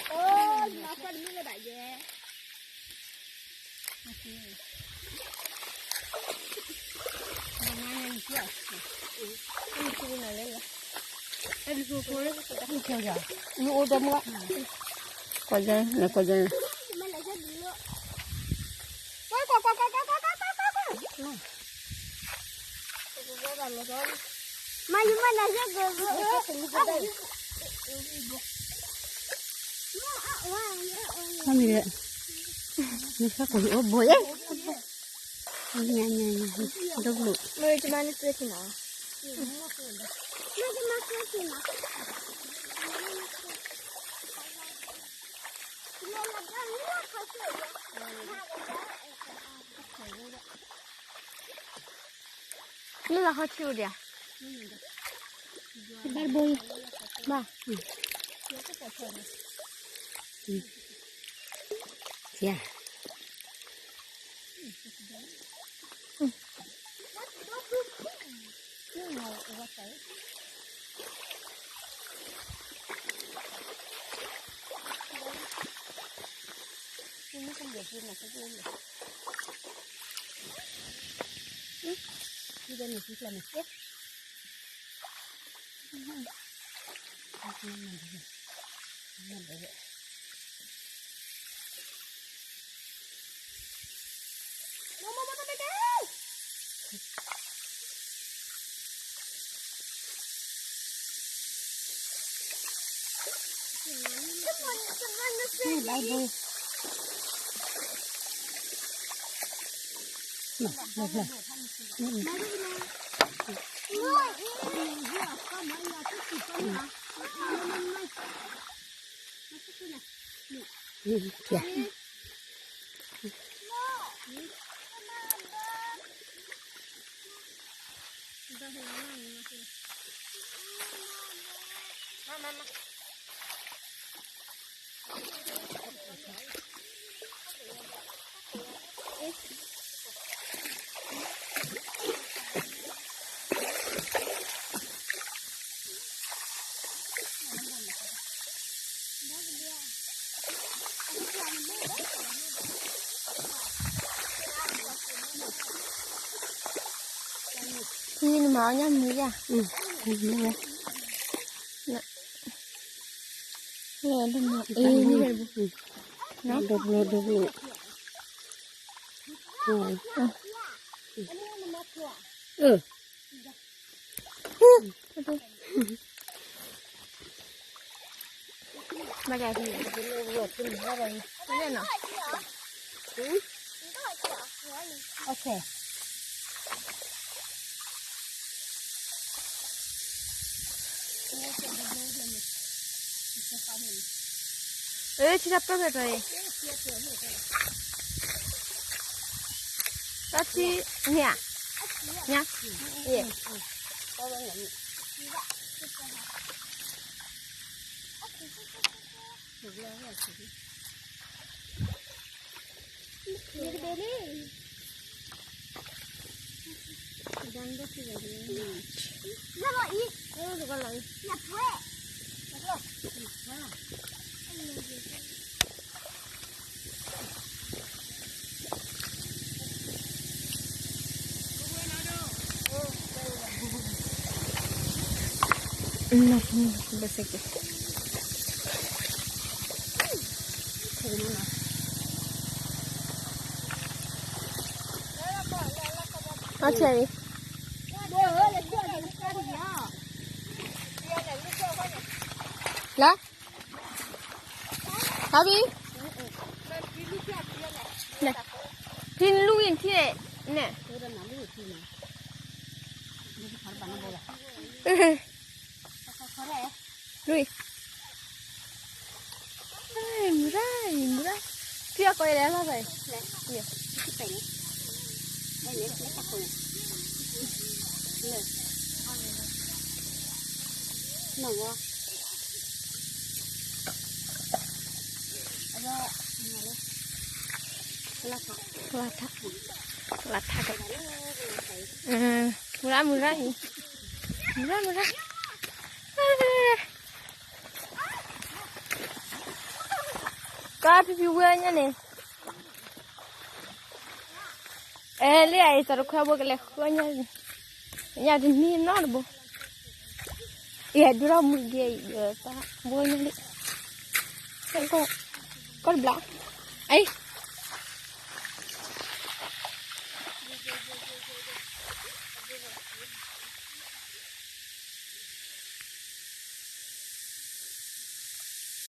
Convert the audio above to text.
အိၣ် ယမၤကွၢ်တမ့ၢ်လၢၤဘၣ်ယဲ နအိၣ်ဒီးမူ ကွၢ်စၢ် နကွၢ်စၢ် ကွၢ်ကွၢ်ကွၢ်ကွၢ်ကွၢ်ကွၢ်ကွၢ်ကွၢ်ကွၢ် မၤယမၤနၤယဲၢ်ကၢၢ် မ့ၢ်လဲၣ် နဆၢကိၣ်အိၣ်ဘိးယဲၢ် ညါညါညါ ဒိၣ်ဘျိၣ် မ့ၢ်ကမၤနသ့ထံနီၤ မ့ၢ်ကမၤသ့ထံနီၤ လၢလီၤခီဆူၣ်ဒံးဧါ ဘၣ်တဘိ ဘၣ် ယၤ ဖံနမၤအီၣ်ညၣ်မုၢ်ယါ, မုၢ်ဝဲ, လၢဒိၣ်မုၢ်, အ့ၣ်, ဒိၣ်ဘျိၣ်ဒိၣ်ဘျိၣ်, အၢ မ့ၢ်ဒၣ်ဖံ, မ့ၢ်ဒၣ်နီၤ, โอเค. เออ ที่ทับต้นอะไร ก็ที่เนี่ย เนี่ย เนี่ย လၢ ဟါဘံ, ဖံလူၢ်အံၤထံၣ်န့ၣ်, လူၢ်အံၤ, မုၢ်ရၣ်အံၤ မုၢ်ရၣ်, ဖံအကိးယလဲၤလီၤဘၣ်အံၤ, နီၢ်ဝါ လၢထး, လၢထးက, မုၢ်ရၣ် မုၢ်ရၣ်အံၤ, မုၢ်ရၣ် မုၢ်ရၣ်, ဖံဖံဝဲညါန့ၣ်, အဲ လၢအအံၤ သးတခွဲဘိကလဲၤဃီညါ, ညါတနံၤနီတဘိ, ယဒိၣ်ထီၣ်မုၢ်က့ၤအံၤ ဘိညါလံ, ကီၢ်တဘျီ, အံၤ